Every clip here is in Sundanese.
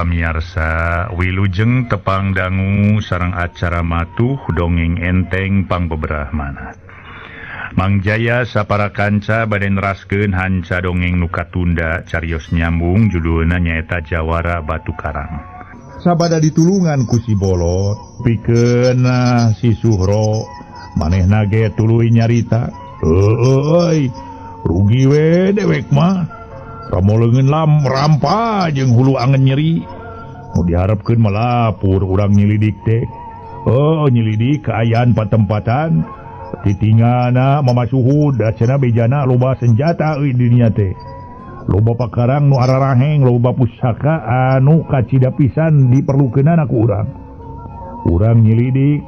pamiarsa, wilujeng tepang dangu sareng acara matuh dongeng enteng pangbeberahmana. Mang Jaya sapara kanca bade neraskeun hanca dongeng nu katunda carios nyambung judulna nyaeta Jawara Batu Karang. Sabada ditulungan ku si Bolot, pikeun si Suhro, manehna ge tuluy nyarita. Heueuy, rugi we dewek mah. Ramo leungeun lam rampa jeung hulu angen nyeri. Nu diharepkeun malapur urang nyilidik teh. Oh, nyilidik kaayaan patempatan. Titingana Mama Suhud cenah bejana loba senjata euy di dinya teh. Loba pakarang nu araraheng, loba pusaka anu kacida pisan diperlukeunana ku urang. Urang nyilidik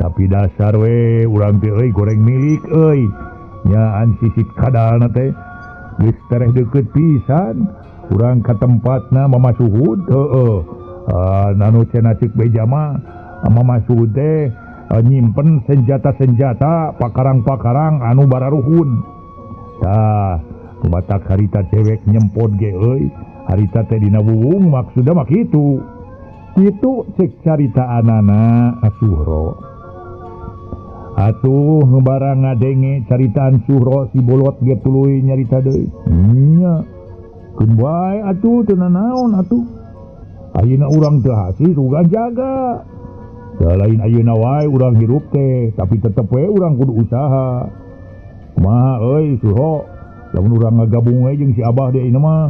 tapi dasar we urang teh euy goreng milik euy. Nyaan sisit kadalna teh. Geus tereh deukeut pisan urang ka tempatna Mama Suhud heueuh. Nanu cenah ceuk beja mah Mama Suhud teh nyimpen senjata-senjata pakarang-pakarang anu bararuhun. Tah, batak harita cewek nyempot ge euy, harita teh dina wuwung maksudna mah kitu. Kitu cek caritaanana Suhro. Atuh barang ngadenge caritaan Suhro si Bolot ge tuluy nyarita deui. Nya, keun bae atuh teu nanaon atuh. Ayeuna urang teu hasil sugan jaga. Da lain ayeuna wae urang hirup teh, tapi tetep we urang kudu usaha. Kumaha euy Suhro, lamun urang ngagabung we jeung si Abah deui ayeuna mah.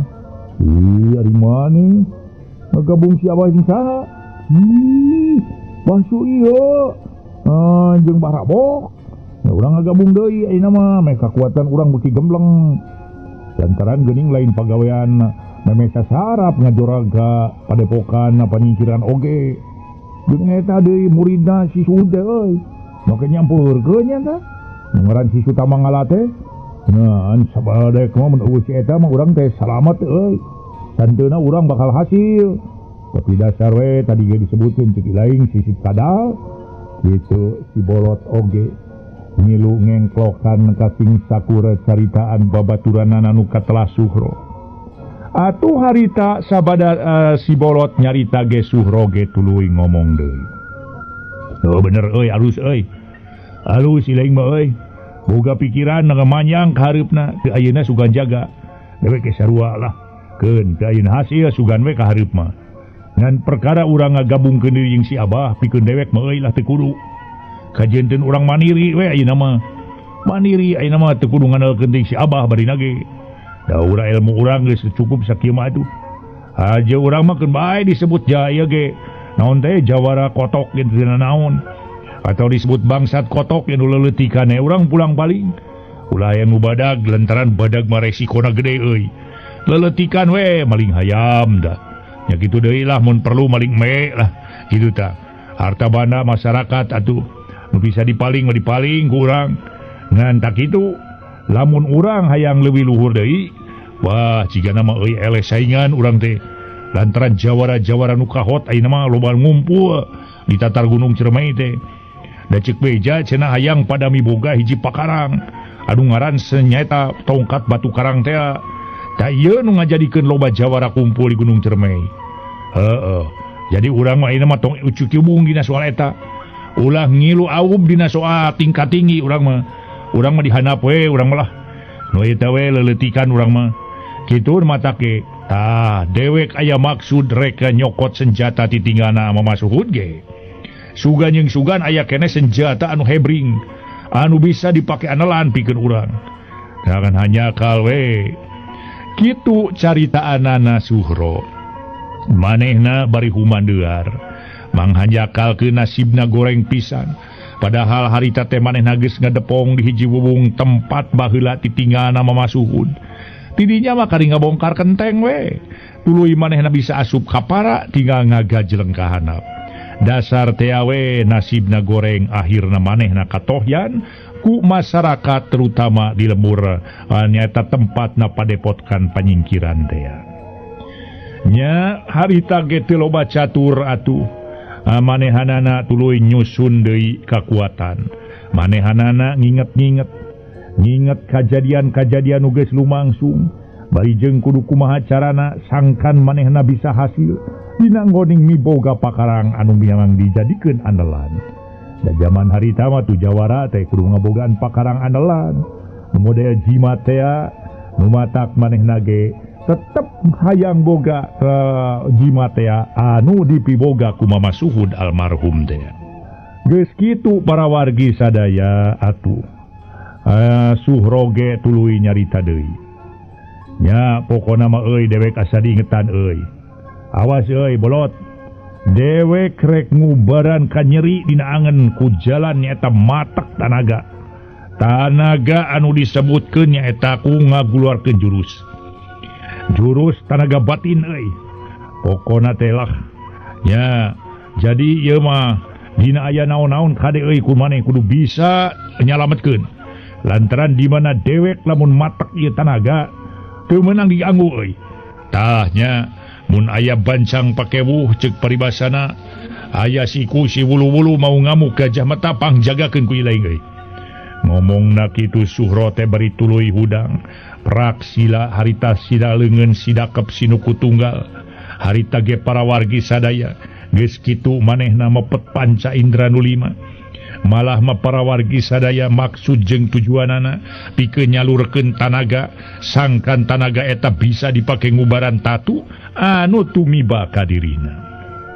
Ih, ari maneh ngagabung si Abah jeung saha? Ih, bangsu ieu. Jeung barabok. Nah, urang ngagabung deui ayeuna mah meh kakuatan urang beuki gembleng. Lantaran geuning lain pagawean memeh sasarap ngajorag ka padepokan panyingkiran oge. Jeung eta deui muridna si Suhud teh euy. Make nyampurkeun nya tah. Ngaran si Sutama ngala teh. Nah, sabadek mah mun eueuh si eta mah urang teh salamet euy. Santeuna urang bakal hasil. Tapi dasar we tadi ge disebutkeun ceuk lain sisip kadal. Gitu si Bolot oge ngilu ngengklokan kasing sakura caritaan babaturanana nu katelah Suhro. Atuh harita sabada si Bolot nyarita ge Suhro ge tuluy ngomong deui. Oh bener euy alus euy. Alus ilaing mah euy. Boga pikiran ngamanyang ka hareupna teu ayeuna sugan jaga. Dewek ge sarua lah. Keun teu ayeuna hasil sugan we ka hareup mah. Ngan perkara urang ngagabungkeun diri jeung si Abah pikeun dewek mah euy lah teu kudu. Kajenteun urang mandiri we ayeuna mah. Mandiri ayeuna mah teu kudu ngandalkeun si Abah barina ge. Da urang ilmu urang geus cukup sakieu mah atuh. Haja urang mah keun bae disebut jaya ge. Naon teh jawara kotok gitu cenah naon. Atau disebut bangsat kotok yang leuleutikan urang pulang paling. Ulah aya nu badag lantaran badag mah resikona gede euy. Leuleutikan we maling hayam dah. Ya gitu deui lah mun perlu maling me lah gitu tah. Harta banda masyarakat atuh nu bisa dipaling mah dipaling ku urang. Ngan tak kitu lamun urang hayang leuwih luhur deui, wah cigana mah euy eleh saingan urang teh. Lantaran jawara-jawara nu kahot ayeuna mah loba ngumpul di tatar Gunung Ciremai teh. Da ceuk beja cenah hayang padami boga hiji pakarang. Anu ngaran senyaeta tongkat batu karang teh. Tah ieu nu ngajadikeun loba jawara kumpul di Gunung Ciremai. Heeh. Jadi urang mah ayeuna mah tong ucuk-cubung dina soal eta. Ulah ngilu aub dina soal tingkat tinggi urang mah. Urang mah dihandap we urang mah lah. Nu eta we leuleutikan urang mah. Kitu mata ke. Tah dewek aya maksud rek nyokot senjata titinggana Mama Suhud ge. Sugan jeung sugan aya keneh senjata anu hebring, anu bisa dipake anelan pikeun urang. Jangan hanya kal we. Kitu caritaanana Suhro. Manehna bari humandear. Manghanjakalkeun nasibna goreng pisan. Padahal harita teh manehna geus ngadepong di hiji wuwung tempat baheula titinggalna Mama Suhud. Tidinya mah kari ngabongkar kenteng we. Tuluy manehna bisa asup kapara tinggal ngagajleng ka handap. Dasar teh we nasibna goreng akhirna manehna katohyan ku masyarakat terutama di lembur nyaeta tempatna padepotkan panyingkiran teh. Nya harita ge teu loba catur atuh. Manehanana tuluy nyusun deui kakuatan. Manehanana nginget-nginget nginget kajadian-kajadian nu geus lumangsung. Bari jeung kudu kumaha carana sangkan manehna bisa hasil Dina nggoning miboga pakarang anu memang dijadikeun andalan. Da zaman harita mah tu jawara teh kudu ngabogaan pakarang andalan. Nu model jimat teh nu matak manehna ge tetep hayang boga jimat teh anu dipiboga ku Mama Suhud almarhum teh. Geus kitu para wargi sadaya atuh. Suhro ge tuluy nyarita deui. Nya pokona mah euy dewek asa diingetan euy. Awas euy bolot. Dewek rek ngubaran ka nyeri dina angen ku jalan nyaeta matak tanaga. Tanaga anu disebutkeun nyaeta ku ngaguluarkeun jurus. Jurus tanaga batin euy. Pokona teh lah. Nya jadi ieu mah dina aya naon-naon kade euy ku maneh kudu bisa nyalametkeun. Lantaran di mana dewek lamun matak ieu tanaga teu meunang diganggu euy. Tah nya mun aya bancang pakewuh ceuk paribasana aya siku si wulu-wulu mau ngamuk gajah mata pangjagakeun ku ilaing euy. Ngomongna kitu Suhro teh bari tuluy hudang prak sila harita sida leungeun sidakep sinuku tunggal harita ge para wargi sadaya geus kitu manehna mepet panca indra nu lima. Malah mah para wargi sadaya maksud jeung tujuanana pikeun nyalurkeun tanaga sangkan tanaga eta bisa dipake ngubaran tatu anu tumiba ka dirina.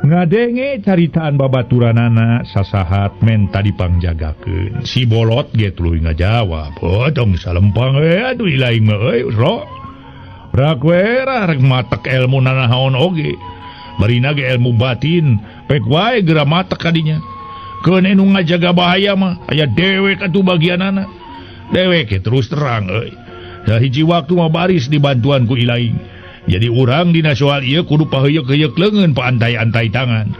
Ngadenge caritaan babaturanana sasahat menta dipangjagakeun. Si bolot ge tuluy ngajawab, "Oh tong salempang we atuh ilaing mah euy ro. Rak we rek matek ilmu nanaon oge. Barina ge ilmu batin, pek wae geura matek kadinya. Keun anu ngajaga bahaya mah aya dewek atuh bagianana. Dewek terus terang euy. Da hiji waktu mah baris dibantuan ku ilaing. Jadi urang dina soal ieu kudu paheuyeuh-heuyeuk leungeun paantai-antai tangan.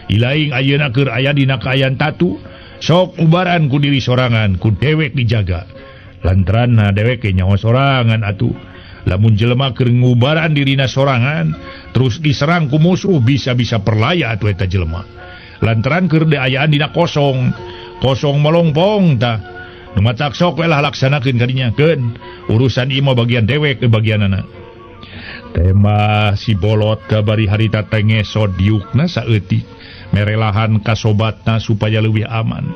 Ilaing ayeuna keur aya dina kaayaan tatu, sok ubaran ku diri sorangan, ku dewek dijaga. Lantaran dewek ge nyaho sorangan atuh. Lamun jelema keur ngubaran dirina sorangan, terus diserang ku musuh bisa-bisa perlaya atuh eta jelema. Lantaran keur diayaan dina kosong, kosong melongpong tah. Nu matak sok we lah laksanakeun kadinya keun. Urusan ieu mah bagian dewek ke bagianana. Tema si bolot kabari harita teh ngesot diukna saeutik merelahan ka sobatna supaya leuwih aman.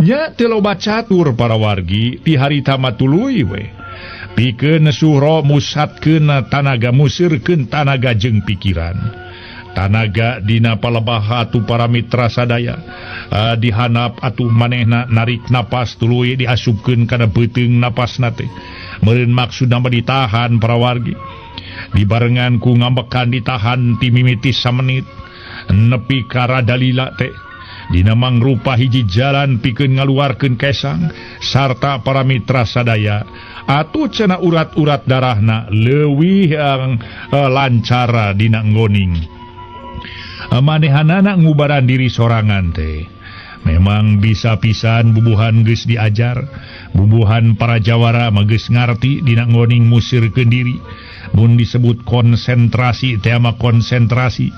Nya teu loba catur para wargi ti harita mah tuluy we. Pikeun Suhro musatkeun tanaga musirkeun tanaga jeung pikiran. Tanaga dina palebah atuh para mitra sadaya dihanap atuh manehna narik napas tuluy diasupkeun kana beuteung napasna teh. Meureun maksudna mah ditahan para wargi. Dibarengan ku ngambekan ditahan ti mimiti samenit nepi ka radalila teh. Dina mangrupa hiji jalan pikeun ngaluarkeun kesang sarta para mitra sadaya atuh cenah urat-urat darahna leuwih lancar dina nggoning. Manehanana ngubaran diri sorangan teh memang bisa pisan bubuhan geus diajar, bubuhan para jawara mah geus ngarti dina nggoning musirkeun diri. Mun disebut konsentrasi teh mah konsentrasi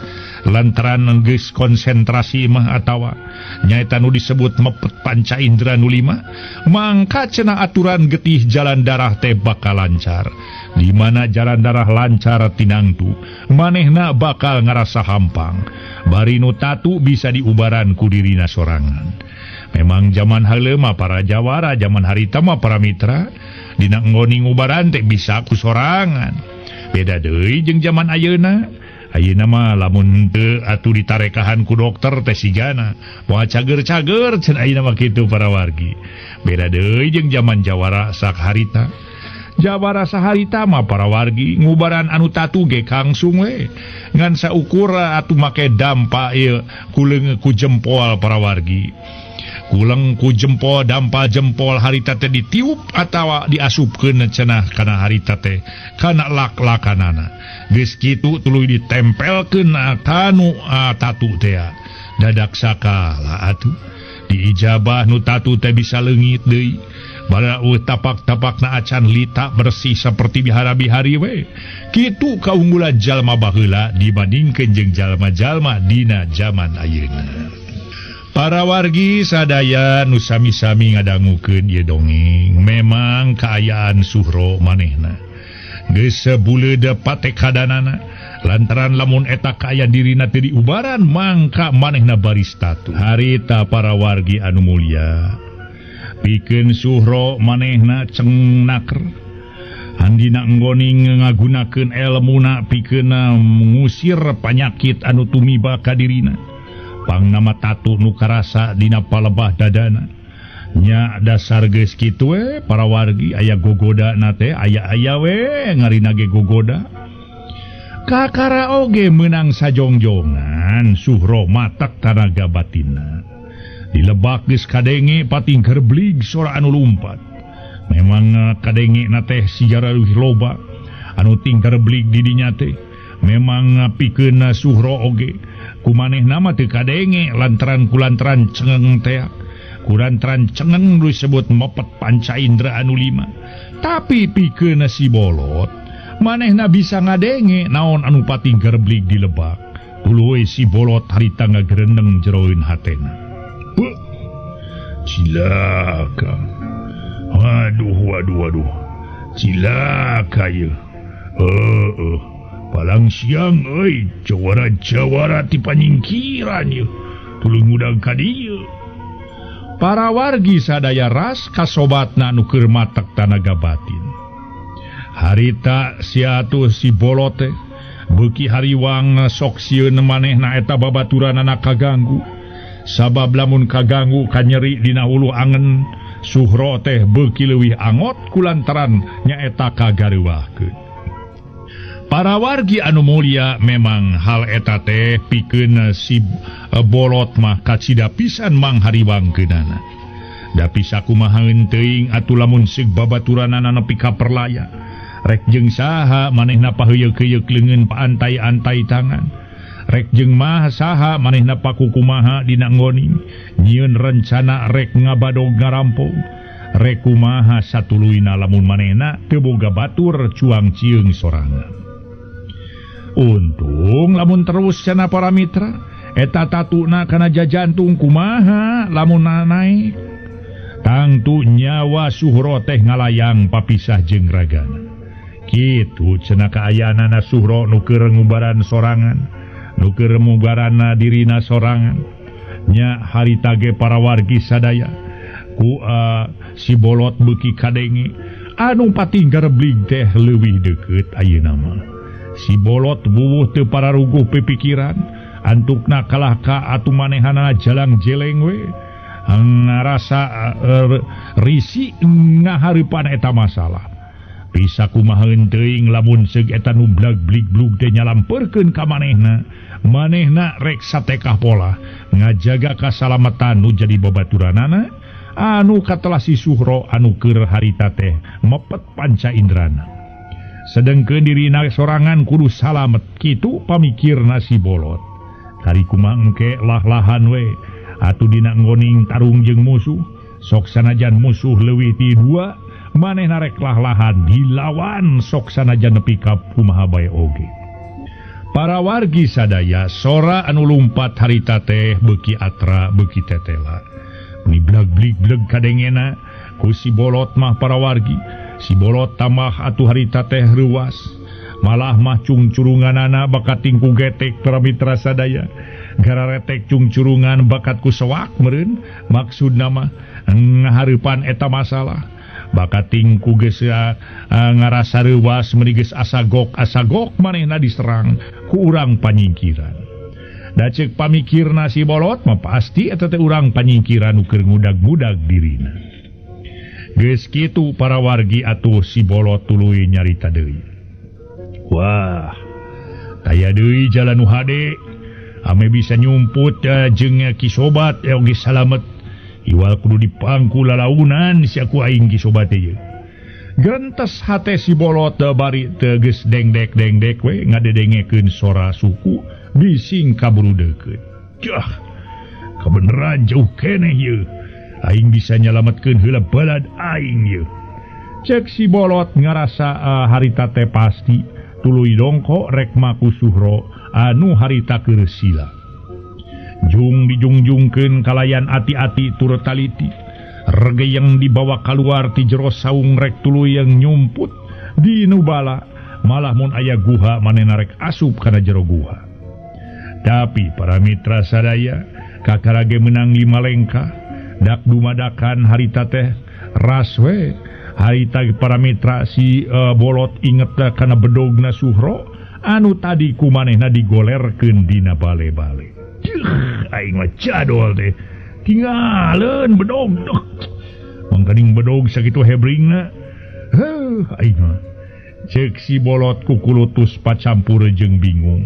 lantaran geus konsentrasi mah atawa nyaeta nu disebut mepet panca indra nu lima mangka cenah aturan getih jalan darah teh bakal lancar. Di mana jalan darah lancar tinangtu manehna bakal ngarasa hampang bari nu tatu bisa diubaran ku dirina sorangan. Memang zaman heula mah para jawara, zaman harita mah para mitra dina nggoning ubaran teh bisa ku sorangan. Beda deui jeung zaman ayeuna. Ayeuna mah lamun teu atuh ditarekahan ku dokter teh sigana moal cager-cager cenah ayeuna mah kitu para wargi. Beda deui jeung zaman jawara sakharita. Jawara saharita mah para wargi ngubaran anu tatu ge kangsung we. Ngan saukur atuh make dampa ieu kuleung ku jempol para wargi. Kuleng ku jempol dampa jempol harita teh ditiup atawa diasupkeun cenah kana harita teh kana lak-lakanana. Geus kitu tuluy ditempelkeun kanu tatu teh. Dadak sakala atuh diijabah nu tatu teh bisa leungit deui. Bara tapak-tapakna acan lita bersih seperti bihara-bihari we. Kitu kaunggulan jalma baheula dibandingkeun jeung jalma-jalma dina jaman ayeuna. Para wargi sadaya nu sami-sami ngadangukeun ieu dongeng, memang kaayaan Suhro manehna geus sabuleud patekadanana Lantaran lamun eta kaya dirina teu diubaran mangka manehna baris tatu. Harita para wargi anu mulia. Pikeun Suhro manehna ceng naker. Andina enggoning ngagunakeun elmuna pikeunna ngusir panyakit anu tumiba ka dirina. Pangnama tatu nu karasa dina palebah dadana. Nya dasar geus kitu we para wargi aya gogoda na teh aya-aya we ngarina ge gogoda. Kakara oge menang sajongjongan Suhro matak tanaga batinna. Dilebak geus kadenge pating gerblig sora anu lumpat. Memang kadenge na teh sejarah leuwih loba anu tingker blig di dinya teh. Memang pikeunna Suhro oge kumanehna mah teu kadenge lantaran kulantaran cengeng teh. Kulantaran cengeng disebut mepet panca indera anu lima. Tapi pikeunna si bolot manehna bisa ngadenge naon anu pating gerblig di lebak. Tuluy si bolot harita ngagerendeng jeroin hatena. Beuh, cilaka. Waduh waduh waduh. Cilaka ieu. Heueuh. Palang siang euy, jawara-jawara ti panyingkiran ieu. Tuluy ngudang ka dieu. Para wargi sadaya ras kasobatna nu keur matek tanaga batin. Harita siatuh si bolot teh beuki hariwang sok sieun manehna eta babaturanana kaganggu. Sabab lamun kaganggu kanyeri dina hulu angen Suhro teh beuki leuwih angot kulantaran nyaeta kagareuwahkeun. Para wargi anu mulia memang hal eta teh pikeun si bolot mah kacida pisan manghariwangkeunana. Da bisa kumahaeun teuing atuh lamun seug babaturanana nepi ka perlaya. Rek jeung saha manehna paheuyeuk-heuyeuk leungeun paantai-antai tangan. Rek jeung mah saha manehna pakukumaha dina nggoning nyieun rencana rek ngabadog ngarampong. Rek kumaha satuluyna lamun manehna teu boga batur cuang cieung sorangan. Untung lamun terus cenah para mitra eta tatuna kana jajantung kumaha lamun naik. Tangtu nyawa Suhro teh ngalayang papisah jeung ragana. Kitu cenah kaayaanana Suhro nu keur ngubaran sorangan, nu keur ngubaranna dirina sorangan. Nya harita ge para wargi sadaya ku si bolot beuki kadenge anu pating gareblig teh leuwih deukeut ayeuna mah. Si bolot buwuh teu pararuguh pipikiran, antukna kalah ka atuh manehana jalang jeleng we. Ngarasa risi ngahareupan eta masalah. Bisa kumahaeun teuing lamun seug eta nu blag-blig-blug teh nyalampeurkeun ka manehna. Manehna rek satekah pola ngajaga kasalamatan nu jadi babaturanana anu katelah si Suhro anu keur harita teh mepet panca indrana. Sedengkeun dirina sorangan kudu salamet kitu pamikirna si bolot. Kari kumaha engke lah-lahan we atuh dina nggoning tarung jeung musuh sok sanajan musuh leuwih ti dua manehna rek lah-lahan dilawan sok sanajan nepi ka kumaha bae oge. Para wargi sadaya sora anu lumpat harita teh beuki atra beuki tetela. Meni blag-blig-bleg kadengena ku si bolot mah para wargi. Si bolot tambah atuh harita teh reuas. Malah mah cungcurunganana bakat tingku getek para mitra sadaya. Gararetek cungcurungan bakat ku sewak meureun maksudna mah ngahareupan eta masalah. Bakat tingku geus ngarasa reuas meuni geus asagok-asagok manehna diserang ku urang panyingkiran. Da ceuk pamikirna si bolot mah pasti eta teh urang panyingkiran nu keur ngudag-ngudag dirina. Geus kitu para wargi atuh si bolot tuluy nyarita deui. Wah, taya deui jalan nu hade. Ame bisa nyumput jeung Ki Sobat oge salamet. Iwal kudu dipangku lalaunan sia ku aing Ki Sobat ieu. Gentes hate si bolot bari teu geus dengdek-dengdek we ngadedengekeun sora suku bising kaburu deukeut. Jah, kabeneran jauh keneh ieu. Aing bisa nyalametkeun heula balad aing ieu. Cek si bolot ngarasa harita teh pasti tuluy dongko rek maku Suhro anu harita keur sila. Jung dijungjungkeun kalayan ati-ati tur taliti. Regeyeng dibawa kaluar ti jero saung rek tuluy yang nyumput di nu bala. Malah mun aya guha manehna rek asup kana jero guha. Tapi para mitra sadaya kakarage menang 5 lengkah dak dumadakan harita teh ras we. Harita para mitra si bolot inget kana bedogna Suhro anu tadi ku manehna digolerkeun dina bale-bale. Ceuh, aing mah jadol teh. Tingaleun bedog. Duh. Mangkaning bedog sakitu hebringna. Heuh, aing mah. Ceuk si bolot kukulutus pacampur jeung bingung.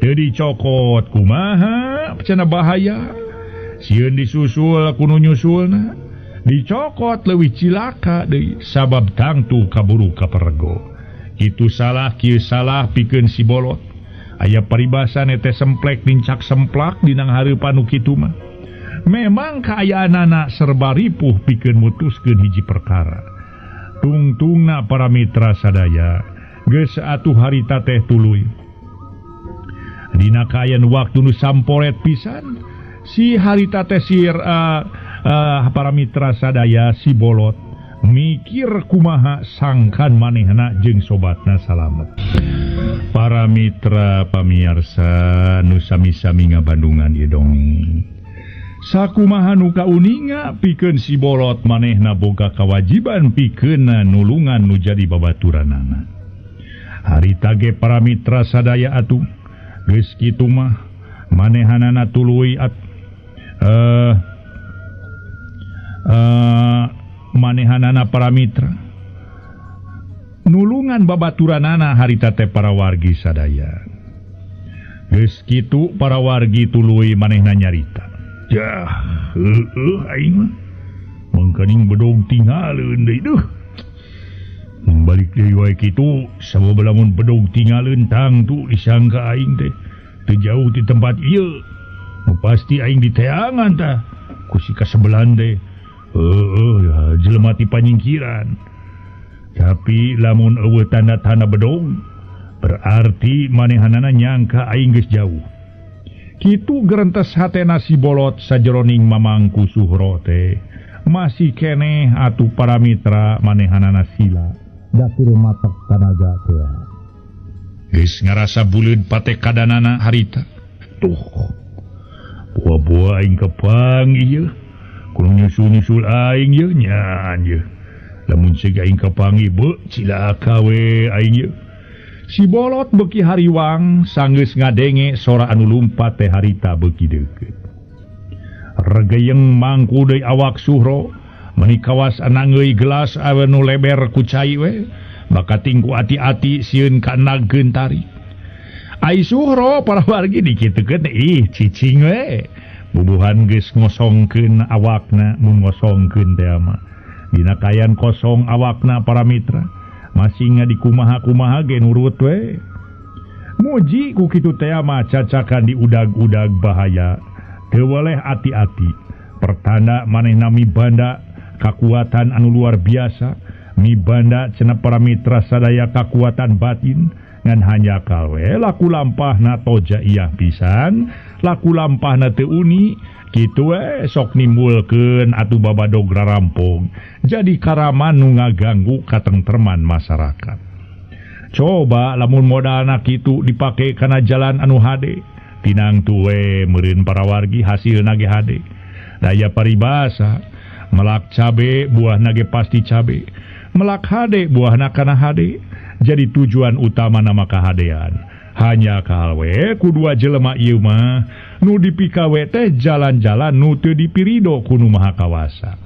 Teu dicokot kumaha cenah bahaya. Sieun disusul ku nu nyusulna. Dicokot leuwih cilaka deui sabab tangtu kaburu kapergo. Kitu salah kieu salah pikeun si bolot. Aya paribasan teh semplek nincak semplak dina hareupan nu kitu mah. Memang kaayaanana serba ripuh pikeun mutuskeun hiji perkara. Tungtungna para mitra sadaya geus atuh harita teh tuluy. Dina kaayaan waktu nu samporet pisan si harita teh sir para mitra sadaya si bolot mikir kumaha sangkan manehna jeung sobatna salamet. Para mitra pamiarsa nu sami-sami ngabandungan ieu dongeng. Sakumaha nu kauninga pikeun si bolot manehna boga kawajiban pikeunna nulungan nu jadi babaturanana. Harita ge para mitra sadaya atuh geus kitu mah manehanana tuluy manehanana para mitra nulungan babaturanana harita teh para wargi sadaya. Geus kitu para wargi tuluy manehna nyarita. Jah, heueuh aing mah mangkaning bedog tingaleun deui duh. Balik deui wae kitu sabab lamun bedog tingaleun tangtu disangka aing teh teu jauh ti tempat ieu. Nu pasti aing diteangan tah ku si kasebelan teh. Heueuh, jelema ti panyingkiran. Tapi lamun eueuh tanda-tanda bedog berarti manehanana nyangka aing geus jauh. Kitu gerentes hatena si bolot sajeroning mamangku Suhro teh. Masih keneh atuh para mitra manehanana sila dapur matak tanaga teh. Geus ngarasa buleud patekadanana harita. Tuh. Buah-buah aing kepanggih ieu. Kudu nyusul-nyusul aing ieu nya ieu. Lamun ceuk aing kepanggih beuh cilaka we aing ieu. Si bolot beuki hariwang sanggeus ngadenge sora anu lumpat teh harita beuki deukeut. Regeyeng mangku deui awak Suhro meuni kawas anangeuy gelas anu leber ku cai we bakating ku ati-ati sieun kanagkeun tarik. Ai Suhro para wargi dikitukeun ih cicing we. Bubuhan geus ngosongkeun awakna mun ngosongkeun teh mah. Dina kaayaan kosong awakna para mitra. Masih dikumaha-kumaha ge nurut we. Muji ku kitu teh mah cacakan di udag-udag bahaya. Teu weleh ati-ati. Pertanda manehna mibanda kakuatan anu luar biasa, mibanda cenah para mitra sadaya kakuatan batin ngan hanjakal we laku lampahna toja iyah pisan, laku lampahna teu uni. Kitu we sok nimbulkeun atuh babadog rarampong jadi karaman nu ngaganggu katengtreman masyarakat. Coba lamun modalna kitu dipake kana jalan anu hade tinang tuwe meureun para wargi hasilna ge hade. Daya paribasa melak cabe buahna ge pasti cabe, melak hade buahna kana hade. Jadi tujuan utama nama kahadean. Hanya kawe ku dua jelema ieu mah nu dipikawe teh jalan-jalan nu teu dipirido ku nu Maha Kawasa.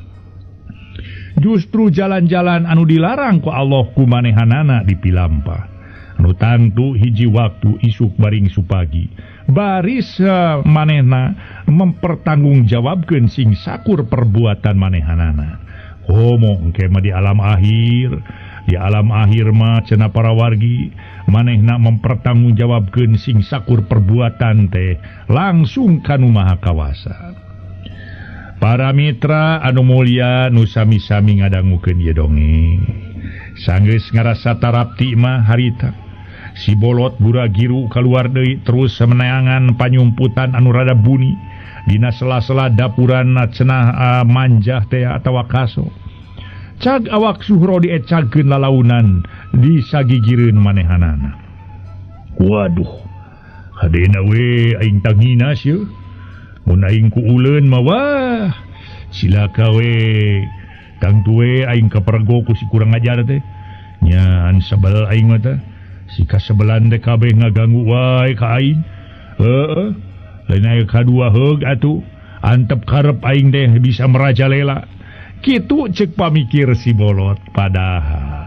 Justru jalan-jalan anu dilarang ku Allah ku manehanana dipilampah. Anu tangtu hiji waktu isuk baring supagi baris manehna mempertanggungjawabkeun sing sakur perbuatan manehanana. Homo engke mah di alam akhir. Di alam akhir mah cenah para wargi manehna mempertanggungjawabkeun sing sakur perbuatan teh langsung ka nu Maha Kawasa. Para mitra anu mulia nu sami-sami ngadangukeun ieu dongeng. Sanggeus ngarasa tarapti mah harita si bolot gura-giru kaluar deui terus meneangan panyumputan anu rada buni dina sela-sela dapuran cenah manjah teh atawa kaso. Cag awak Suhro diecagkeun lalaunan disagigireun manehanana. Waduh, hadena we aing tanginas yeuh. Mun aing ku uleun mah wah, cilaka we. Tangtu we aing kapergo ku si kurang ajar teh. Nya an sebel aing mah teh. Si kasebelan teh kabeh ngaganggu wae ka aing. Heeh. Lain aya kadua heug atuh. Antep karep aing teh bisa merajalela. Kitu cek pamikir si bolot padahal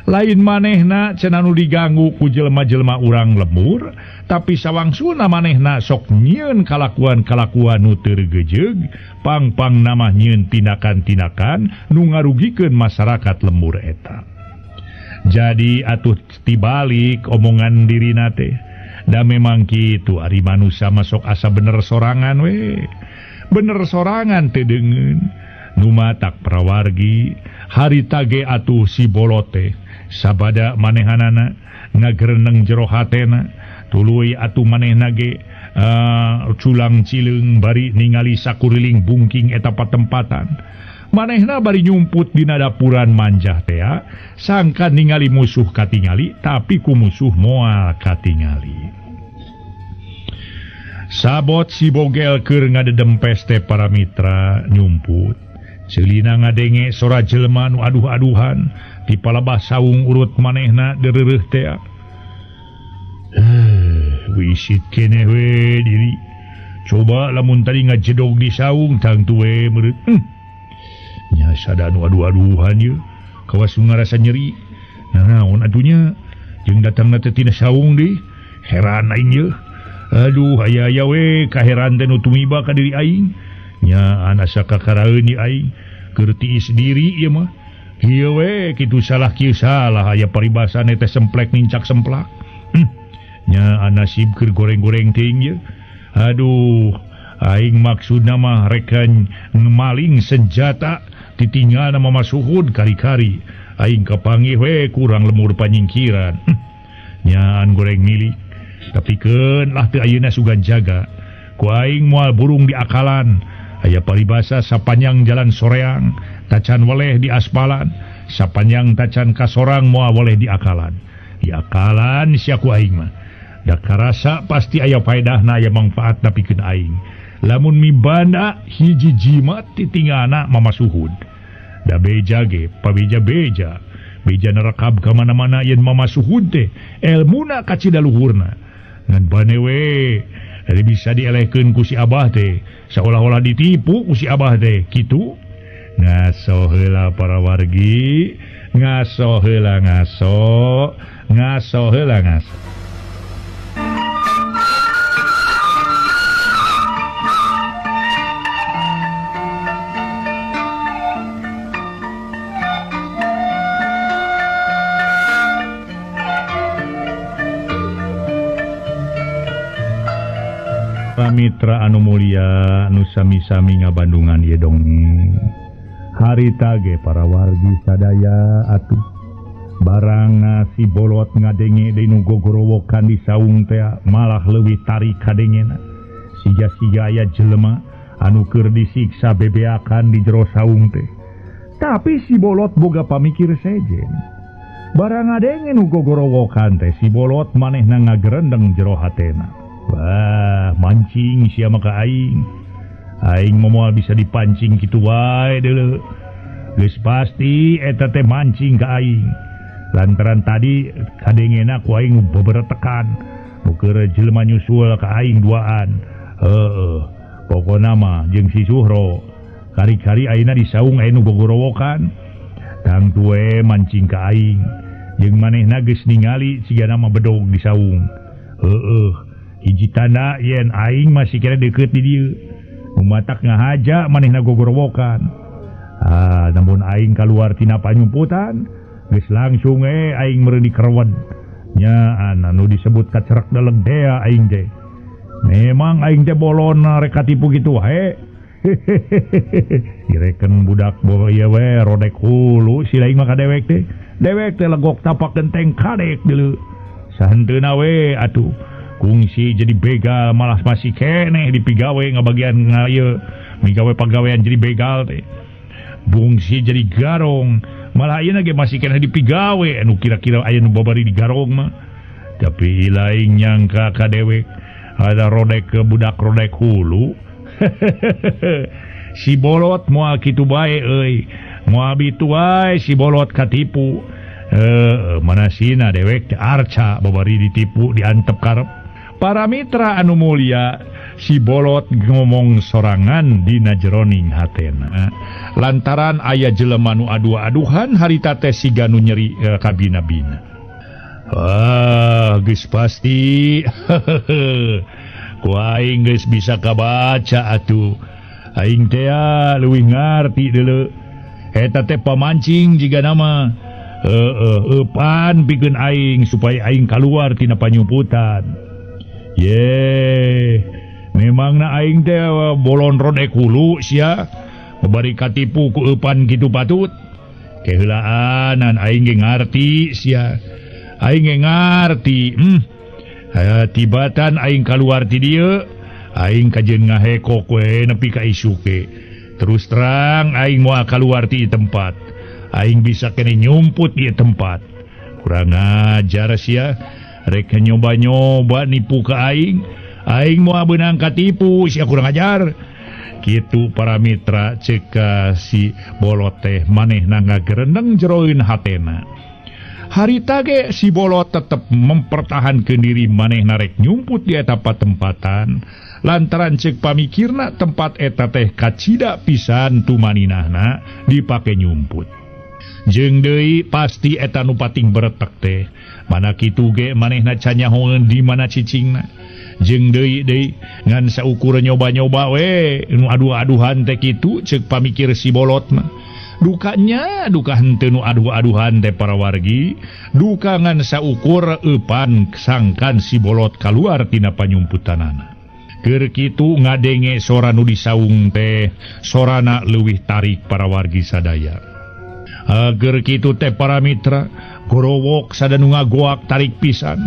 lain manehna cenah nu diganggu ku jelema-jelema urang lembur, tapi sawangsuna manehna sok nyieun kalakuan-kalakuan nu teu regejeug, pang-pang namah nyieun tindakan-tindakan nu ngarugikeun masyarakat lembur eta. Jadi atuh tibalik omongan dirina teh. Da memang kitu ari manusia masuk asa bener sorangan we. Bener sorangan teu deungeun. Nu matak prawargi harita ge atuh si bolot teh sabada manehanana ngagereneng jero hatena tuluy atuh manehna ge culang cileung bari ningali sakuriling bungking eta patempatan. Manehna bari nyumput dina dapuran manjah tea sangka ningali musuh katingali tapi ku musuh moal katingali. Sabot si bogel keur ngadedempes teh para mitra nyumput. Celina ngadenge sora jelema nu aduh-aduhan di palebah saung urut manehna deureuh tea. Wisit keneh we diri. Coba lamun tadi ngajedog di saung tangtu we meureut. Nya sada nu aduh-aduhan ieu. Kawas nu ngarasa nyeri. Naon atunya jeung datangna teh tina saung deui. Heran aing ieu. Aduh aya-aya we kaheran teh nu tumiba ka diri aing. Nya asa kakaraeun ieu aing keur tiis diri ieu mah. Ieu we kitu salah kieu salah aya paribasane teh semplek nincak semplak. Nya nasib keur goreng-goreng teuing ieu. Aduh aing maksudna mah rekan maling senjata titinggalna Mama Suhud kari-kari. Aing kapanggih we kurang lemur panyingkiran. Nya an goreng milik. Tapi keun lah teu ayeuna sugan jaga. Ku aing moal burung di akalan. Aya paribasa sapanjang jalan soreang tacan weleh di aspalan, sapanjang tacan kasorang moal weleh di akalan. Di akalan sia ku aing mah. Da karasa pasti aya faedahna aya mangfaatna pikeun aing. Lamun mibanda hiji jimat titingana Mama Suhud. Da beja ge pabeja-beja. Beja nerekab ka mana-mana yen Mama Suhud teh elmuna kacida luhurna. Ngan bane we dari bisa dielehkeun ku si Abah teh seolah-olah ditipu ku si Abah teh kitu. Ngaso heula para wargi, ngaso heula ngaso, ngaso heula ngaso. Mitra anu mulia nu sami-sami ngabandungan ieu dongeng. Harita ge para wargi sadaya atuh barang si bolot ngadenge deui nu gogorowokan di saung teh malah leuwih tarik kadengena. Siga-siga aya jelema anu keur disiksa bebeakan di jero saung teh. Tapi si bolot boga pamikir sejen. Barang ngadenge nu gogorowokan teh si bolot manehna ngagerendeng jero hatena. Wah, mancing sia mah ka aing. Aing moal bisa dipancing kitu wae deuleu. Geus pasti eta teh mancing ka aing. Lantaran tadi kadengena ku aing beberetekan. Nu keur jelema nyusul ka aing duaan. Heueuh, pokona mah jeung si Suhro. Kari-kari ayeuna di saung aya nu gogorowokan. Tangtu we mancing ka aing. Jeung manehna geus ningali sigana mah bedog di saung. Heueuh. Hiji tanda yen aing masih kira deket di dieu. Umatak ngahaja manehna gogorowokan. Ah, namun aing kaluar tina panyumputan, geus langsung aing meureun dikerwed. Nya anu disebut kacerak daleg dea aing teh. Memang aing teh bolona rek katipu kitu wae. Direken budak boh ieu we rodek hulu si aing mah ka dewek teh. Dewek teh legok tapak genteng kadek deuleu. Sahenteuna we atuh. Kungsi jadi begal malah masih keneh dipigawe ngabagian ieu migawe pagawean jadi begal teh. Bungsi jadi garong. Malah ayeuna ge masih keneh dipigawe anu kira-kira aya nu babari di garong mah. Tapi lain nyangka ka dewek ada rodek ke budak rodek hulu. Si bolot moal kitu bae euy. Moal bitu wae si bolot katipu. Mana sina dewek teh arca babari ditipu diantep karep. Para mitra anu mulia, si bolot ngomong sorangan dina jeroning hatena. Lantaran aya jelema nu adu-aduhan harita teh siga nu nyeri kabina-bina. Ah, geus pasti. Ku aing geus bisa kabaca atuh. Aing teh leuwih ngarti deuleu. Eta teh pamancing jiga nama. Heueuh, eupan pikeun aing supaya aing kaluar tina panyumputan. Ye, memangna aing teh bolon rodek hulu sia. Bari katipu ku eupan kitu patut. Keheulaanan aing ge ngarti sia. Aing ge ngarti. Tibatan aing kaluar ti dieu, aing kajeun ngahekok we nepi ka isuke. Terus terang aing moal kaluar ti tempat. Aing bisa kene nyumput di tempat. Kurang ajar sia. Rek nyoba-nyoba nipu ka aing. Aing moal beunang katipu sia kurang ajar. Kitu para mitra cek si bolot teh manehna ngagerendeng jeroeun hatena. Harita ge si bolot tetep mempertahankeun diri manehna rek nyumput di eta patempatan. Lantaran cek pamikirna tempat eta teh kacida pisan tumaninahna dipake nyumput. Jeung deui pasti eta nu pating beretek teh. Mana kitu ge manehna canyahoeun di mana cicingna. Jeung deui deui ngan saukur nyoba-nyoba we nu adu-aduhan teh kitu cek pamikir si bolot mah. Dukanya duka henteu nu adu-aduhan teh para wargi, duka ngan saukur eupan sangkan si bolot kaluar tina panyumputanana. Keur kitu ngadenge sora nu disaung teh, sorana leuwih tarik para wargi sadaya. Keur kitu teh para mitra, gorowok sada nu ngagoak tarik pisan.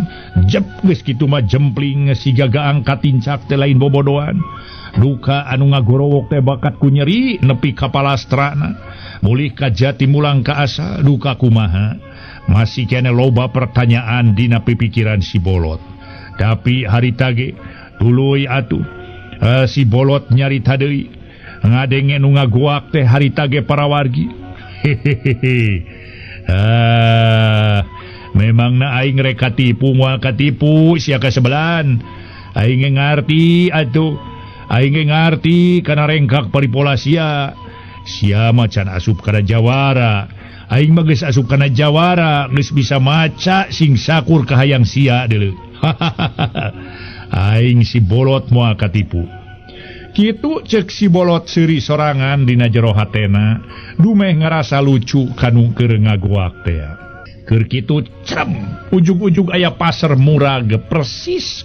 Jep geus kitu mah jempling siga gaang katincak teh lain bobodoan. Duka anu ngagorowok teh bakat ku nyeri nepi ka palastrana. Mulih ka jati mulang ka asa duka kumaha. Masih kene loba pertanyaan dina pipikiran si bolot. Tapi harita ge tuluy atuh si bolot nyarita deui. Ngadenge nu ngagoak teh harita ge para wargi. Hehehe. Memangna aing rek katipu moal katipu sia kasebelan. Aing ge ngarti atuh. Aing ge ngarti kana rengkak paripola sia. Sia mah can asup kana jawara. Aing mah geus asup kana jawara, geus bisa maca sing sakur kahayang sia deuleu. Aing si bolot moal katipu. Kitu cek si bolot seuri sorangan dina jero hatena, dumeh ngarasa lucu kanu keur ngagoak teh. Keur kitu crem, ujug-ujug aya pasar murag persis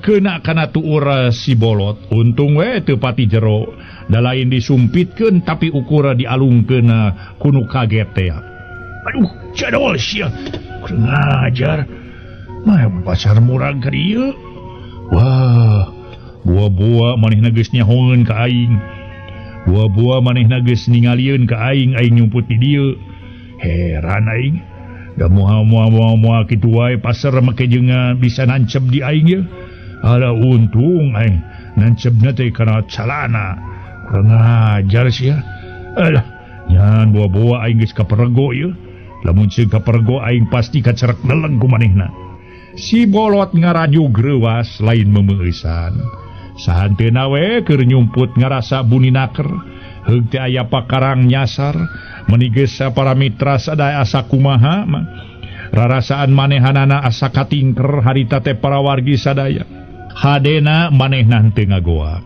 kena kana tuur si bolot. Untung we teu pati jero, da lain disumpitkeun tapi ukura dialungkeun kunu kaget teh. Aduh, jadol sia. Kurang ajar. Mah pasar murag ka dieu. Wah, buah-buah manehna geus nyahoeun ka aing. Buah-buah manehna geus ningalieun ka aing, aing nyumput di dieu. Heran aing. Da moal kitu wae pasar make jeung bisa nancep di aing ye. Ala untung aing nancebna teh kana calana. Kurang ajar sia. Alah, nyan buah-buah aing geus kaperego ye. Lamun ceuk kaperego aing pasti kacerek deleng ku manehna. Si bolot ngaranyug reuwas lain memeueusan. Sahanteuna we keur nyumput ngarasa buni naker. Heug teh aya pakarang nyasar, meuni geus para mitra sadaya asa kumaha mah. Rarasaan manehanana asa katingker harita teh para wargi sadaya. Hadena manehna henteu ngagoak.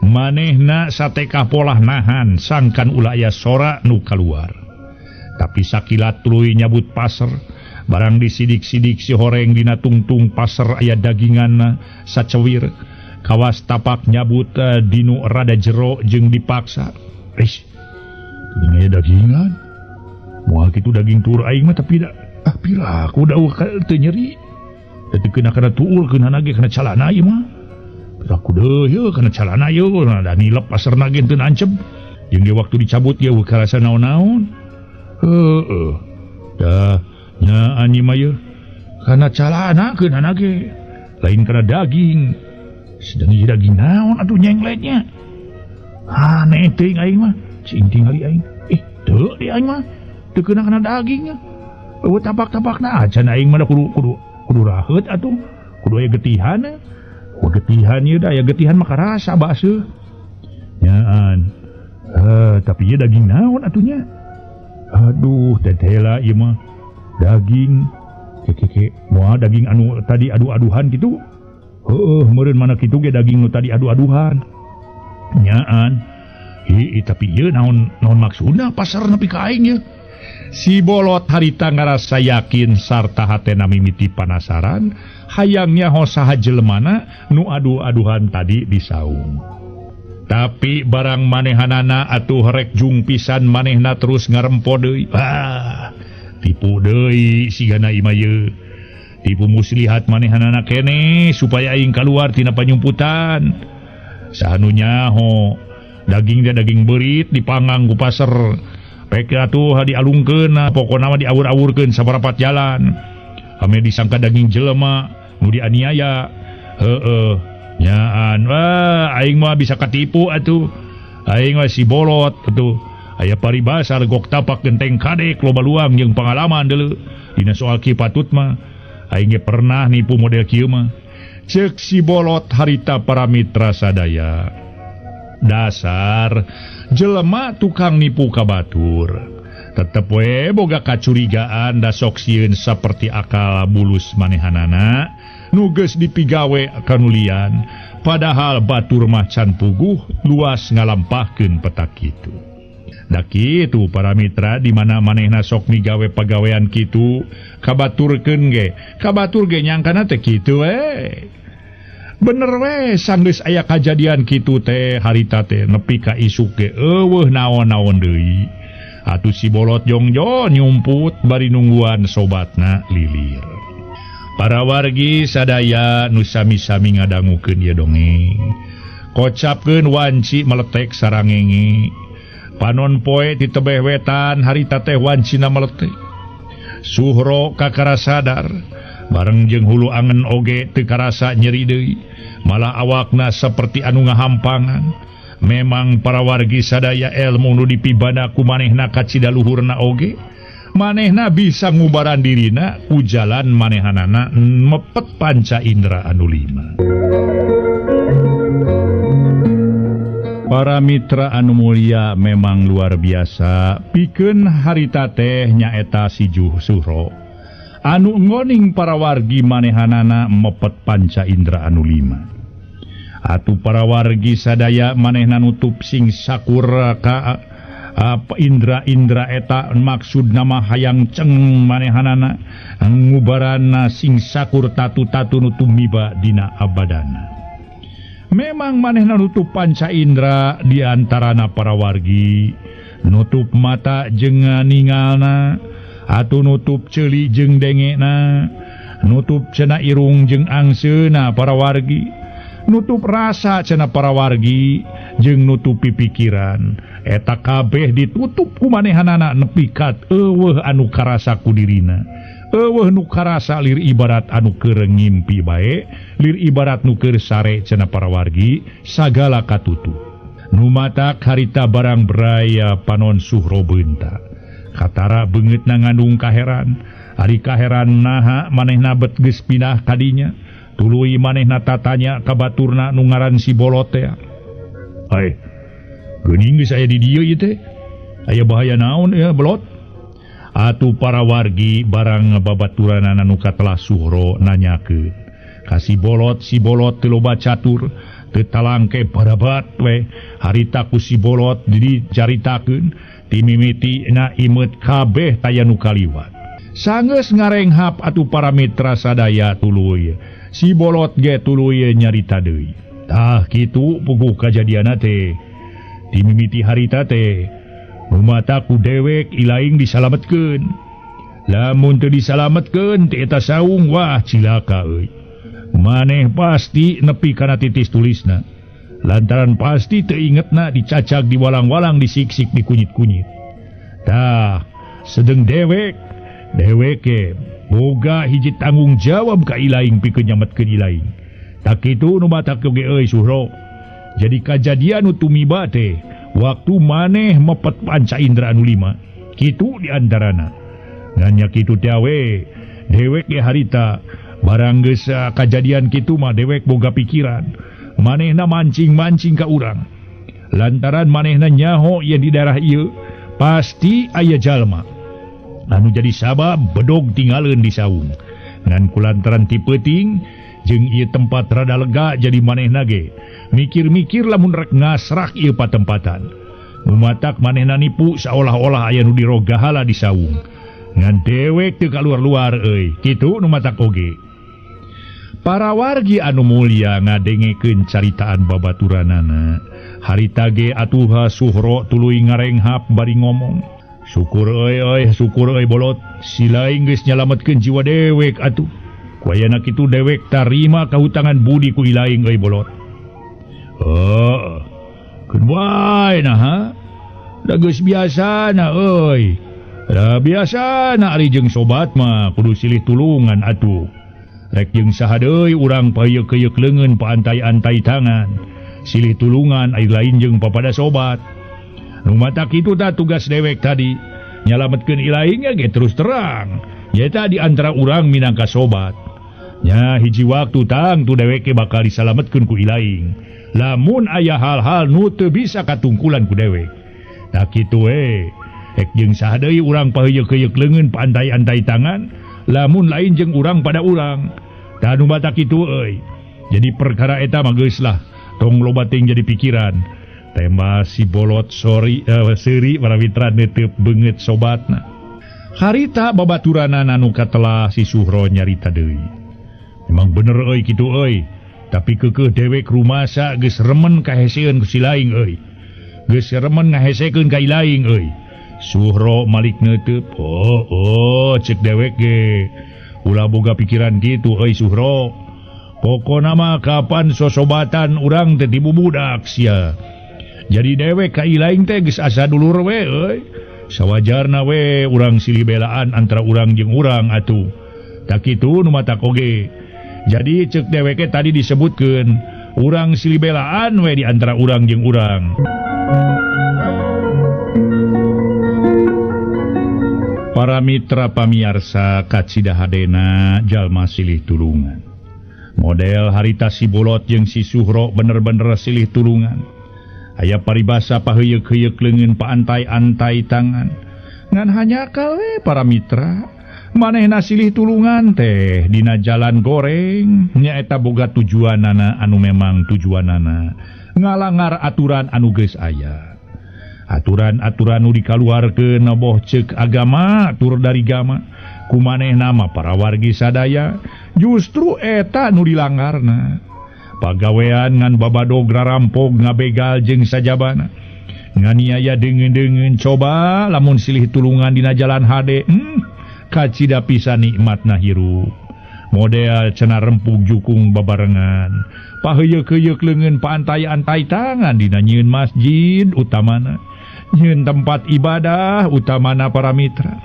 Manehna satekah polah nahan sangkan ulah aya sora nu kaluar. Tapi sakilat tuluy nyabut pasar. Barang disidik-sidik si horeng dina tungtung pasar aya daginganna sacewir. Kawas tapak nyabut dinu rada jero jeung dipaksa. Eish, ini dagingan. Moal kitu daging tuur aing mah tapi da ah piraku da teu nyeri. Da teu kena kana tuur keunana ge kana calana ieu mah. Piraku deui yeuh kana calana yeuh da nilep pasarna ge teu nancep. Jeung ge waktu dicabut ge eueuh karasa naon-naon. Heeh. Dah nya anjing mah yeuh. Kana calana keunana ge. Lain kana daging. Sedang ieu daging naon atuh nyengletnya. Aneh teuing aing mah. Cing tingali aing. Ih, teu di aing mah. Teu keuna kana daging. Eueuh tapak-tapakna acan aing mah kudu kudu kudu raheut atuh. Kudu aya getihan. Wah getihan ieu da aya getihan mah karasa baseuh. Nyaan. Tapi ieu daging naon atuh nya? Aduh, tetela ieu mah daging keke moal daging anu tadi adu-aduhan kitu. Heueuh, meureun mana kitu ge daging nu tadi adu-aduhan. Nyaan. Hi, tapi ieu naon naon maksudna pasar nepi ka aing ieu? Si bolot harita ngarasa yakin sarta hatena mimiti panasaran, hayang nyaho saha jelemana nu adu-aduhan tadi di saung. Tapi barang manehanana atuh rek jung pisan manehna terus ngarempo deui. Ah, tipu deui sigana imah ieu. Tipu muslihat manehanana kene supaya aing kaluar tina panyumputan. Saha nu nyaho daging teh daging beurit dipanggang ku pasar. Pek atuh dialungkeun, pokona mah diawur-awurkeun saparapat jalan. Ame disangka daging jelema nu dianiaya. Heeh. Nyaan, wah aing mah bisa katipu atuh. Aing mah si bolot atuh. Aya paribasa legok tapak genteng kadek loba luang jeung pangalaman deuleu. Dina soal kieu patut mah aing ge pernah nipu model kieu mah. Ceuk si bolot harita para mitra sadaya. Dasar jelema tukang nipu ka batur. Tetep we boga kacurigaan da sok sieun saperti akal bulus manehanana nu geus dipigawe kanulian, padahal batur mah can puguh luas ngalampahkeun petak kitu. Da kitu para mitra di mana manehna sok migawe pagawean kitu kabaturkeun ge, kabatur ge nyangkana teh kitu we. Bener we sanggeus aya kajadian kitu teh harita teh nepi ka isuk ge eueuh naon-naon deui. Atuh si bolot jongjon nyumput bari nungguan sobatna lilir. Para wargi sadaya nu sami-sami ngadangukeun ieu dongeng. Kocapkeun wanci meletek sarangenge. Panon poe di tebeh wetan harita teh wancina meletek. Suhro kakara sadar bareng jeung hulu angen oge teu karasa nyeri deui. Malah awakna seperti anu ngahampangan. Memang para wargi sadaya ilmu nu dipibana ku manehna kacida luhurna oge. Manehna bisa ngubaran dirina ku jalan manehanana mepet panca indera anu lima. Para mitra anu mulia memang luar biasa pikeun harita teh nyaeta si Suhro anu ngoning para wargi manehanana mepet panca indera anu lima. Atuh para wargi sadaya manehna nutup sing sakur ka indra-indra eta maksud nama hayang ceng manehanana ngubarana sing sakur tatu-tatu nu tumiba dina abadana. Memang manehna nutup panca indra diantarana para wargi, nutup mata jeung ningalna, atuh nutup ceuli jeung dengena, nutup cenah irung jeung angseuna para wargi, nutup rasa cenah para wargi jeung nutupi pikiran. Eta kabeh ditutup ku manehanana nepi ka eueuh anu karasa ku dirina. Eueuh nu karasa lir ibarat anu keur ngimpi bae, lir ibarat nu keur sare cenah para wargi, sagala katutup. Nu matak harita barang beraya panon Suhro beunta. Katara beungeutna ngandung kaheran, ari kaheran naha manehna bet geus pindah kadinya. Tuluy manehna tatanya ka baturna nu ngaran si bolot teh. Hai, geuning geus aya di dieu ieu teh. Aya bahaya naon ya bolot? Atuh para wargi barang babaturanana nu katelah Suhro nanyakeun. Ka si bolot teu loba catur, teu talangke barabat we. Harita ku si bolot dicaritakeun, timimiti na imeut kabeh taya nu kaliwat. Sanggeus ngarenghap atuh para mitra sadaya tuluy. Si bolot ge tuluy nyarita deui. Tah kitu puguh kajadianna teh. Timimiti harita teh mata ku dewek ilaing disalametkeun. Lamun teu disalametkeun teh eta saung wah cilaka euy. Maneh pasti nepi kana titis tulisna. Lantaran pasti teu ingetna dicacag diwalang-walang disiksik dikunyit-kunyit. Tah, sedeng dewek dewek boga hiji tanggung jawab ka ilaing pikeun nyametkeun ilaing. Tak kitu nu matak oge euy Suhro. Jadi kajadian nu tumiba teh waktu maneh mepet panca indera anu 5. Kitu di antarana. Ngan nya kitu teh we dewek ge harita barang geus kajadian kitu mah dewek boga pikiran. Manehna mancing-mancing ka urang. Lantaran manehna nyaho yen di daerah ieu pasti aya jalma anu jadi sabab bedog tinggaleun di saung. Ngan kulantaran ti peuting jeung ieu tempat rada lega jadi manehna ge mikir-mikir lamun rek ngasrak ieu patempatan. Mumatak manehna nipu saolah-olah aya nu dirogahala di saung. Ngan dewek teu kaluar-luar euy. Kitu nu matak oge. Para wargi anu mulia ngadengekeun caritaan babaturanana. Harita ge atuha Suhro tuluy ngarenghap bari ngomong. Syukur euy euy, syukur euy bolot. Si laing geus nyalametkeun jiwa dewek atuh. Ku ayana kitu dewek tarima kahutangan budi ku ilaing euy bolot. Heuh. Keun wae naha. Da geus biasana euy. Da biasana ari jeung sobat mah kudu silih tulungan atuh. Rek jeung saha deui urang payeuk-keyeuk leungeun paantai-antai tangan. Silih tulungan ari lain jeung papada sobat. Nu matak kitu tah tugas dewek tadi. Nyalametkeun ilaing ge terus terang. Nyaeta di antara urang minangka sobat. Nya hiji waktu tang tu dewek ge bakal disalametkeun ku ilaing. Lamun aya hal-hal nu teu bisa katungkulan ku dewek. Tah kitu we. Rek jeung saha deui urang paheuyeuh-keuyeuh leungeun paantai-antai tangan. Lamun lain jeung urang pada urang. Tah nu batak kitu euy. Jadi perkara eta mah geus lah tong loba teuing jadi pikiran. Tema si bolot sori seuri para mitra neuteup beungeut sobatna. Harita babaturanana nu katelah si Suhro nyarita deui. Memang bener euy kitu euy. Tapi keukeuh dewek rumasa geus remen kaheseun ku si laing euy. Geus remen ngahesekeun ka ilaing euy. Suhro malik neuteub. Oh, oh, cek dewek ge. Ulah boga pikiran kitu euy Suhro. Pokona mah kapan sosobatan urang teh dibubudak sia. Jadi dewek ka ilaing teh geus asa dulur we euy. Sawajarna we urang silih belaan antara urang jeung urang atuh. Tak kitu nu matak oge. Jadi cek dewek tadi disebutkeun urang silih belaan we di antara urang jeung urang. Para mitra pamiarsa kacida hadena jalma silih tulungan. Model harita si bolot jeung si Suhro bener-bener silih tulungan. Aya paribasa paheuyeuh-heuyeuk leungeun paantai-antai tangan. Ngan hanya we para mitra, manehna silih tulungan teh dina jalan goreng nyaeta boga tujuanana anu memang tujuanana ngalangar aturan anu geus aya. Aturan-aturan nu dikaluarkeun boh ceuk agama tur dari gama ku manehna mah para wargi sadaya justru eta nu dilanggarna. Pagawean ngan babadog rarampog ngabegal jeung sajabana. Nganiaya deungeun-deungeun coba lamun silih tulungan dina jalan hade kacida pisan nikmatna hirup. Model cenah rempug jukung babarengan. Paheuyeuh-heuyeuk leungeun paantai-antai tangan dina nyieun masjid utamana. Nyieun tempat ibadah utamana para mitra.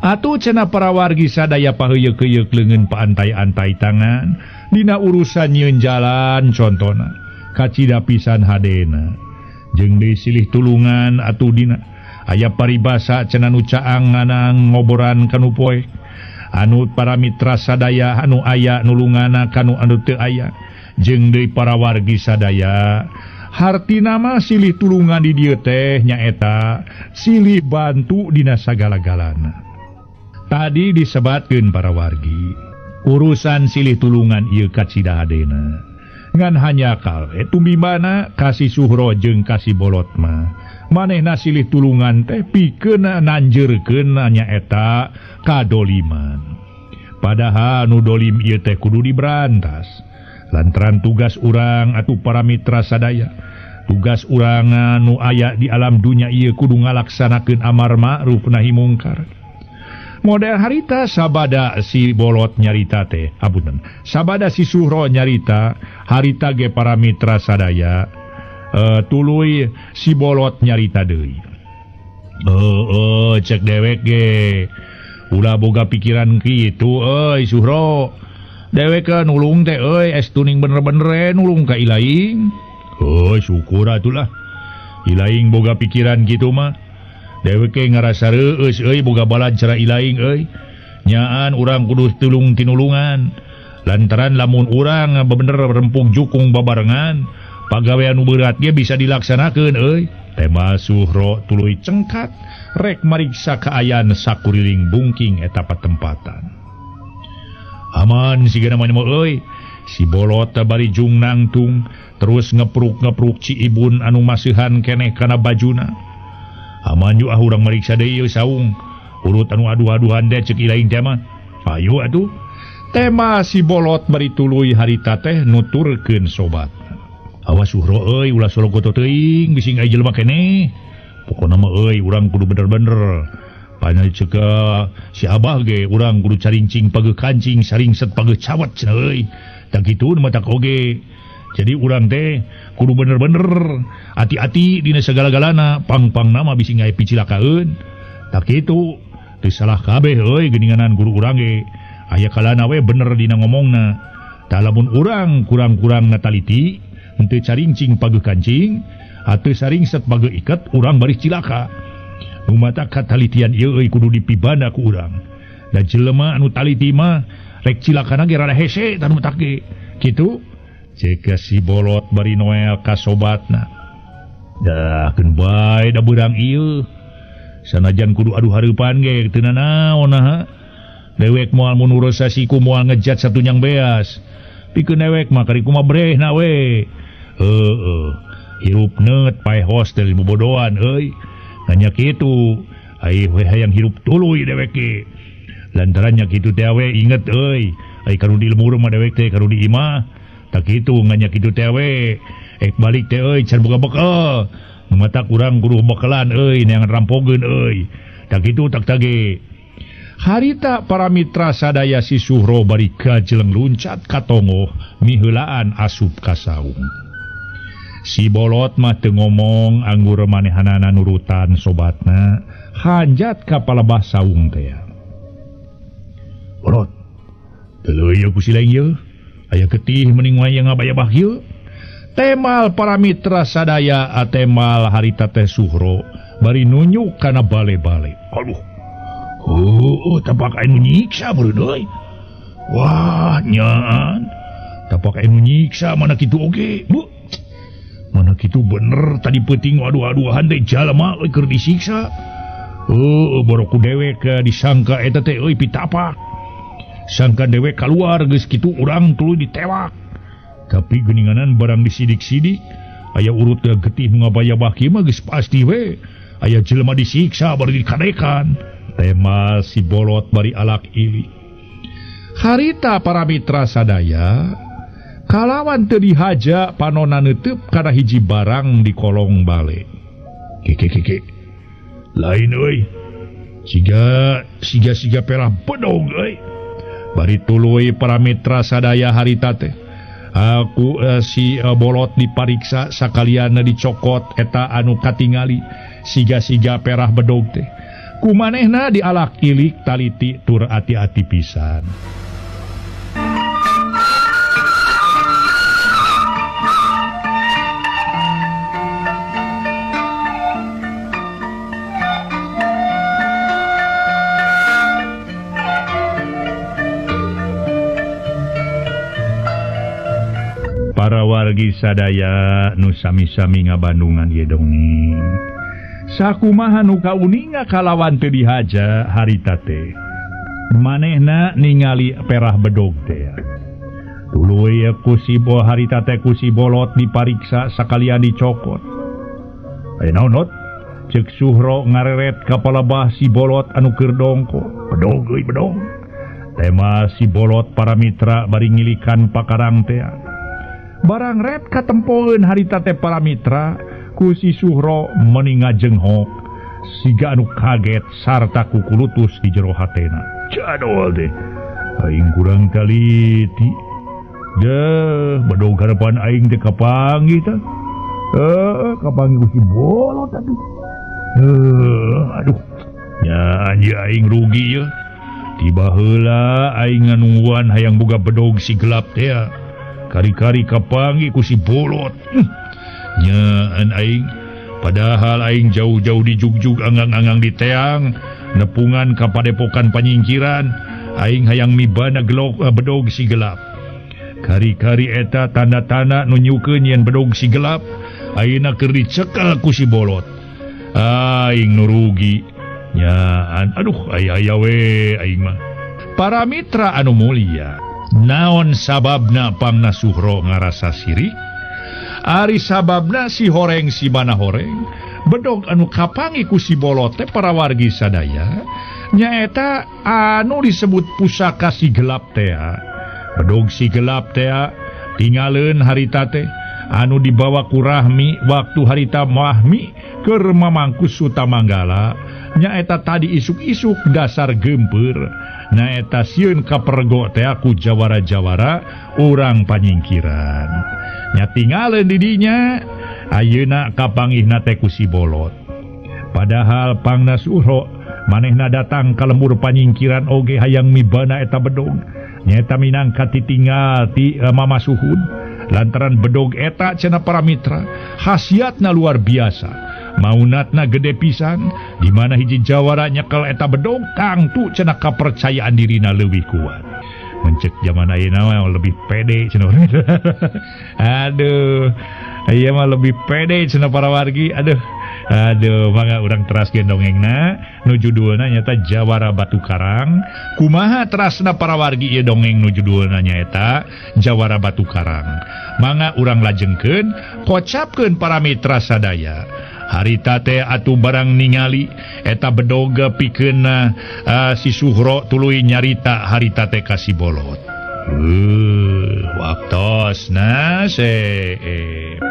Atuh cenah para wargi sadaya paheuyeuh-heuyeuk leungeun paantai-antai tangan dina urusan nyieun jalan contona. Kacida pisan hadena. Jeung deui silih tulungan atuh dina aya paribasa cenah nu caang nganang ngoboran kanu poe. Anu para mitra sadaya anu aya nulungana kanu anu teu aya. Jeung deui para wargi sadaya hartina mah silih tulungan di dieu teh nyaeta silih bantu dina sagala-galana. Tadi disebatkeun para wargi urusan silih tulungan ieu kacida hadena. Ngan hanyakal tumibana kasih Suhro jeung kasih bolot mah manehna silih tulungan teh pikeun nanjeurkeun nyaeta kadoliman. Padahal nu dolim ieu teh kudu diberantas. Lantaran tugas urang atuh para mitra sadaya, tugas urang nu aya di alam dunya ieu kudu ngalaksanakeun amar ma'ruf nahi mungkar. Model harita sabada si bolot nyarita teh, apunten. Sabada si Suhro nyarita harita ge para mitra sadaya. Tuluy si bolot nyarita deui. Cek dewek ge ulah boga pikiran kitu euy Suhro. Dewek nulung teh euy es tuning bener-bener nulung ka Ilaing. Heuh syukur atulah. Ilaing boga pikiran kitu mah. Dewek ge ngarasa reueus euy boga balad cara Ilaing euy. Nyaan urang kudu tulung tinulungan. Lantaran lamun urang bener rempug jukung babarengan, pagawean nu berat ge bisa dilaksanakeun euy. Tema Suhro tuluy cengkat rek mariksa kaayaan sakuriling bungking eta patempatan. Aman sigana mah euy. Si bolot bari jung nangtung terus ngepruk-ngepruk Ci Ibun anu masihan keneh kana bajuna. Aman yu ah urang mariksa deui ieu saung. Urut anu aduh-aduhan teh ceuk Ilaing teh mah. Ayo atuh. Tema si bolot bari tuluy harita teh nuturkeun sobat. Awas Suhro euy ulah sologoto teuing bisi aya jelema keneh. Pokona mah euy urang kudu bener-bener. Panai ceuk si Abah ge urang kudu carincing pageuh kancing saringset pageuh cawat cenah euy. Tah kitu nu matak oge. Jadi urang teh kudu bener-bener hati-hati dina sagala-galana pang-pangna mah bisi aya picilakaeun. Tah kitu teu salah kabeh euy geuninganan guru urang ge. Aya kalana we bener dina ngomongna. Tah lamun urang kurang-kurang nataliti henteu carincing pageuh kancing ateu saringset pageuh iket urang baris cilaka. Nu matak katalitian ieu euy kudu dipibanda ku urang. Da jelema anu taliti mah rek cilakana ge rada hese tah nu matak ge. Kitu ceuk si bolot bari Noel ka sobatna. Dah keun bae da beurang ieu. Sanajan kudu aduh hareupan ge teu nanaon naha. Dewek moal mun sasiku moal ngejat satunyang beas. Pikeun dewek mah kari kumaha brehna we. Heueuh. Hirup neut paeh hos teh bobodoan euy. Nanya kitu, ai we hayang hirup tuluy dewek ge. Lantaran nya kitu teh we inget euy. Ai kanu di lemur mah dewek teh kanu di imah. Tak kitu nganya kitu teh we. Ek balik teh euy can boga bekel. Nu matak urang kudu bekelan euy neangan rampogeun euy. Tak kitu tak tage. Harita para mitra sadaya si Suhro bari kajeleng luncat ka tongoh miheulaan asup ka saung. Si bolot mah teu ngomong anggur manehanana nurutan sobatna hanjat ka palebah saung teh. Bolot, teu ku si lain ieu, aya getih mending wae ngabayabah ieu. Temal para mitra sadaya atemal harita teh Suhro bari nunjuk kana bale-bale. Aduh. Oh, tapak anu nyiksa beureun euy. Wah, nyaan. Tapak anu nyiksa mana kitu oge. Bu. Mana kitu bener tadi peuting aduh-aduhan teh jalma euy keur disiksa. Heuh, boro ku dewek disangka eta teh euy pitapak. Sangka dewek kaluar geus kitu urang tuluy ditewak. Tapi geuninganan barang disidik-sidik aya urut getih nu ngabayabah kieu mah geus pasti we. Aya jelema disiksa bari dikadekan. Tema si bolot bari alak ili. Harita para mitra sadaya kalawan teu dihaja panona neuteub kana hiji barang di kolong bale. Keke. Lain euy. Siga siga perah bedog euy. Bari tuluy para mitra sadaya harita teh. Aku si bolot dipariksa sakalian dicokot eta anu katingali siga-siga perah bedog teh. Kumanehna dialak ilik taliti tur ati-ati pisan. Para wargi sadaya nu sami-sami ngabandungan ieu dongeng. Sakumaha nu kauninga kalawan teu dihaja harita teh. Manehna ningali perah bedog teh. Tuluy ku si harita teh ku si bolot dipariksa sakalian dicokot. Aya naon hot? Ceuk Suhro ngareret ka palebah si bolot anu keur dongko. Bedog euy bedog. Tema si bolot para mitra bari ngilikan pakarang teh. Barang ret katempoeun harita teh para mitra ku si Suhro meuni ngajenghok siga anu kaget sarta kukulutus di jero hatena. Jadol teh aing kurang taliti. Deh bedog harapan aing teh kapanggih teh. Kapanggih ku si bolot aduh. Aduh. Nya anjing aing rugi ye. Tiba heula aing nganungguan hayang boga bedog si gelap teh. Kari-kari kapanggih ku si bolot. Nyaan aing padahal aing jauh-jauh di jugjug anggang-anggang di teang nepungan ka padepokan panyingkiran aing hayang mibana gelok bedog si gelap. Kari-kari eta tanda-tanda nunyukeun yen bedog si gelap ayeuna keur dicekel ku si bolot. Aing nu rugi. Nyaan aduh aya-aya we aing mah. Para mitra anu mulia, naon sababna Pangna Suhro ngarasa sirik? Ari sababna si horeng si mana horeng bedog anu kapangi ku si bolot teh para wargi sadaya nyaeta anu disebut pusaka si gelap teh. Bedog si gelap teh tingaleun harita teh anu dibawa ku Rahmi waktu harita Mahmi keur mamangkus Sutamanggala nyaeta tadi isuk-isuk dasar gempeur nyaeta sieun kapergo teh ku jawara-jawara urang panyingkiran. Nya tingaleun di dinya ayeuna kapanggihna teh ku si bolot. Padahal Pangna Suhro manehna datang ka lembur panyingkiran oge hayang mibana eta bedog nyaeta minangka titinggal ti Mama Suhun lantaran bedog eta cenah para mitra khasiatna luar biasa maunatna gede pisan di mana hiji jawara nyekel eta bedog tangtu cenah kapercayaan dirina leuwih kuat. Mencek zaman ayeuna mah lebih pede cenah. Aduh, ieu mah lebih pede cenah para wargi. Aduh, aduh mangga urang teraskeun dongengna nu judulna nyaeta Jawara Batu Karang. Kumaha terasna para wargi ieu dongeng nu judulna nyaeta Jawara Batu Karang. Mangga urang lajengkeun, kocapkeun para mitra sadaya. Harita teh atuh barang ningali eta bedoga pikeun si Suhro tuluy nyarita harita teh ka si bolot. Waktosna seep.